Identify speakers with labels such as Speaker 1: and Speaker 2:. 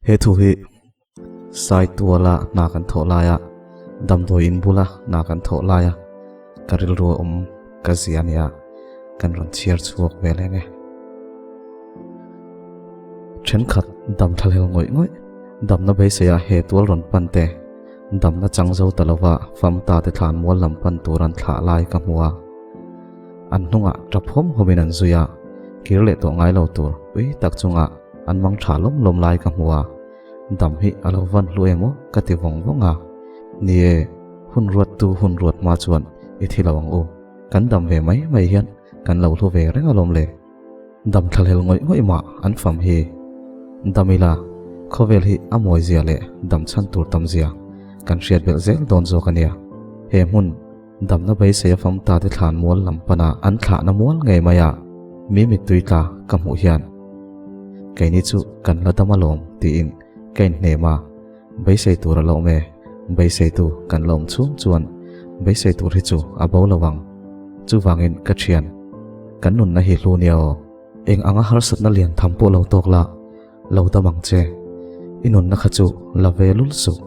Speaker 1: He thu hi Sai tuala hna kan thawh laia, damdawi in bula hna kan thawh laia ka rilru a awm ka zia nia kan rawn chhiar chhuak ve leng e. Thenkhat dam thlahlel ngawih ngawih, damna beiseia he tual rawn pan te, damna chang zo ta lova famta te thlan mual lam pan tur an thlah lai ka hmu a. An hnungah tap hawm hawmin an zui a, kir leh tawh ngai lo tur ui tak chungah an mang tha lawm lawm lai ka hmu a, dam hi a lo van hlu emaw ka ti vawng vawng a. Ni e, hun ruat tu hun ruat hma chuan i thi lo ang u, kan dam ve mai mai hian kan lo hlu ve reng alawm le. Dam thlahlel ngawih ngawih mah an fam hi. Dam ila, khawvel hi a mawi zia leh dam chhan tur tam zia kan hriat belh zel dawn zawk a nia. He hmun damna beisei a fam ta te thlan mual lam pana an thlahna mual ngei mai a, mi mittui tla ka hmuh hian keini chu kan la dam alawm tiin ka inhnem a, beisei tur a la awm e, beiseitu kan la awm chhung chuan beisei tur hi chu a bo lo ang. Chuvangin ka thian, kan nunna hi hlu nia aw. Eng anga harsatna lian tham pawh lo tawk la, lo dam ang che. I nunna kha chu la ve lul suh.